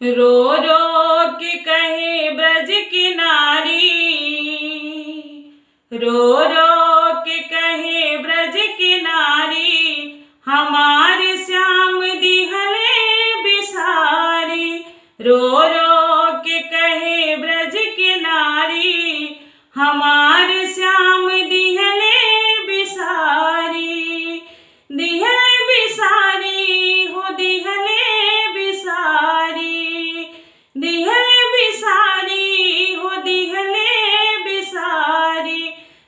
रो रो के कहे ब्रज की नारी, रो रो के कहे ब्रज की नारी, हमारे श्याम दिहले बिसारी। रो रो के कहे ब्रज की नारी, हमारे श्याम दिहले बिसारी। दिहले बिसारी हो दिहले बिसारी, दिहले बिसारी हो दिहले बिसारी।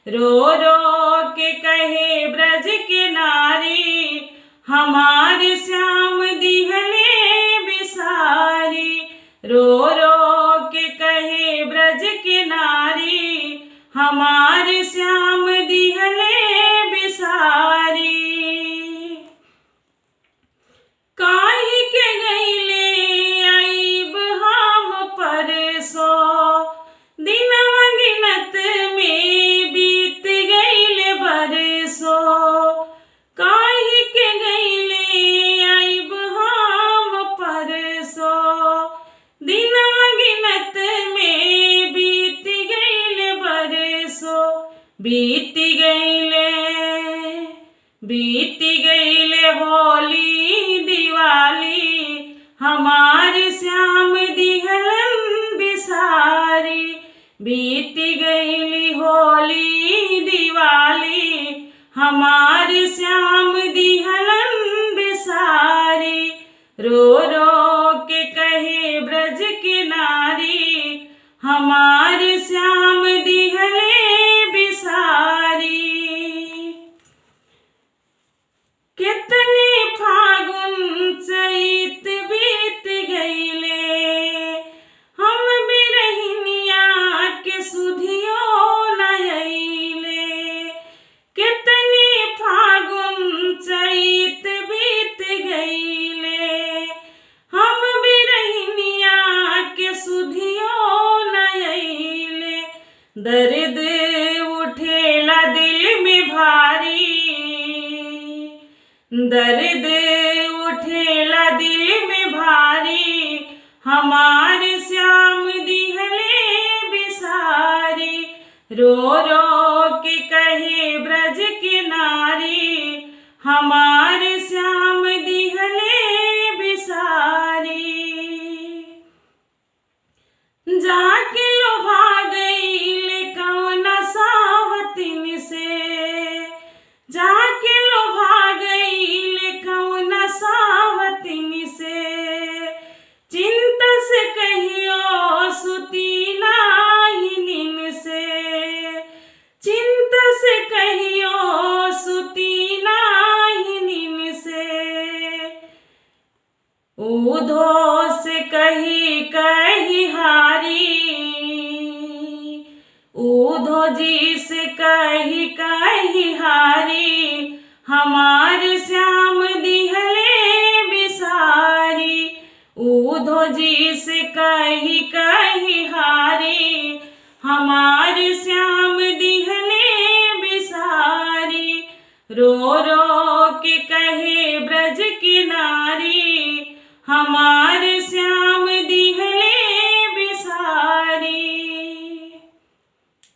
रो रो के कहे ब्रज के नारी, हमारे श्याम दिहले बिसारी। रो रो के कहे ब्रज के नारी, हमारे श्याम दिहले बिसारी। काहे के गईले आईब हम परसो, दिनवा गिनत में बीत गईले बरसो। काहे के गईले आईब हम परसो, दिनवा गिनत में बीत गईले बरसो। बीत गईले, बीत गईले होली दिवाली, हमारे श्याम दिहलन बिसारी। बीत गईली होली दिवाली, हमारे श्याम दिहलन बिसारी। रो रो के कहे ब्रज के नारी, हमारे श्याम दिहले बिसारी। कितने फागुन चैत बीत गईले, हम बिरहिनिया के सुधियो न अइले। कितने फागुन चैत बीत गईले, हम बिरहिनिया के सुधियो न अइले। दर्द उठेला दिल में भारी, दर्द उठेला दिल में भारी, हमारे श्याम दिहले बिसारी। रो रो के कहे ब्रज के नारी, हमारे श्याम दिहले बिसारी। जाके लोभा गईले कौना सावतिन से, जाके लोभा गईले कौना सावतिन से। चिंता से कहियो सुती नाही निन से, चिंता से कहियो सुती नाही निन से। ऊधो से कही कही हारी, ऊधो जी से कही कही हारी, हमारे श्याम दिहले बिसारी। ऊधो जी से कही कही हारी, हमारे श्याम दिहले बिसारी। रो रो के कहे ब्रज की नारी, हमारे